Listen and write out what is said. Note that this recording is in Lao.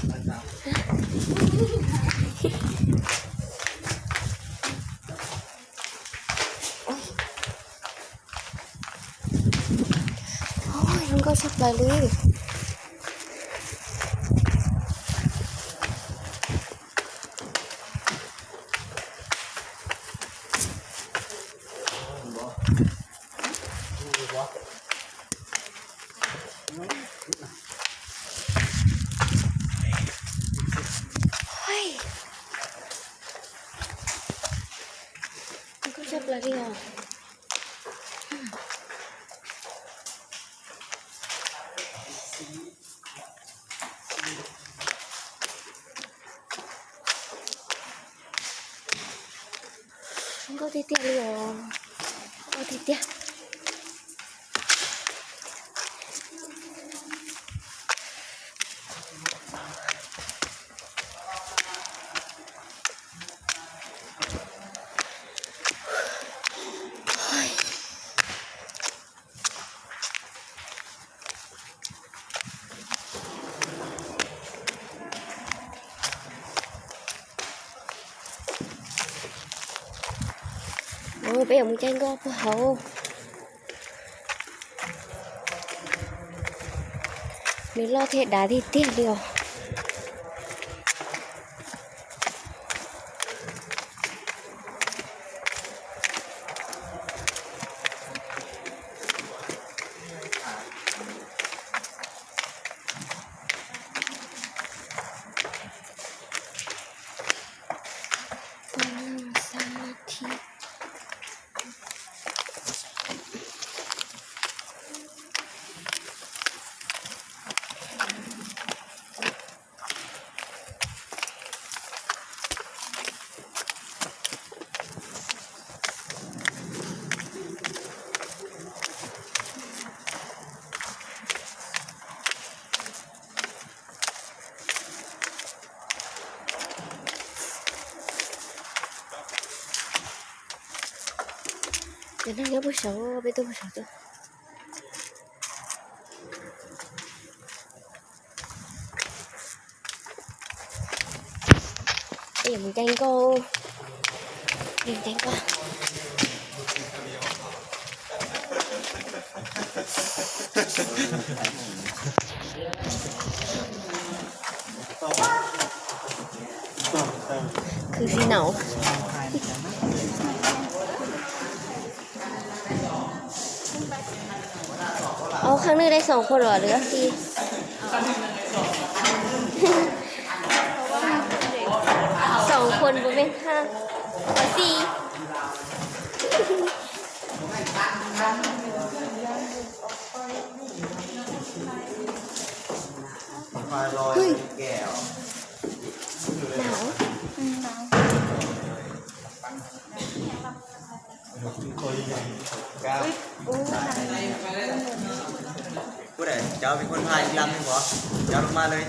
ໂອ້ຍ ມັນກໍສັບຫຼາຍເລີຍ. ໂອ້ຍ ມັນກໍຈັບລະດຽວ. ມັນກໍເຕ້ຍໆເລີຍ ເອົາເຕ້ຍໆ. ໂອ້ຍ ໄປຫາໝູ່ແຈ້ງກໍພວກເຮົາ ມີລໍເທດດາທີ່ເຕຍດຽວ. ຄືຊິໜາວ. ເອົາ ຄັ້ງໜຶ່ງໄດ້ສອງຄົນຫວາ ຫຼືວ່າສີ່? ສອງຄົນບໍ່ແມ່ນຫ້າ ເອົາ ສີ່. ເຮີ້ຍ ໜາວ ອືມ ໜາວ. ຜູ້ໃດ ເຈົ້າເປັນຄົນພາອີກລຳໜຶ່ງບໍ່? ເຈົ້າລົງມາເລີຍ.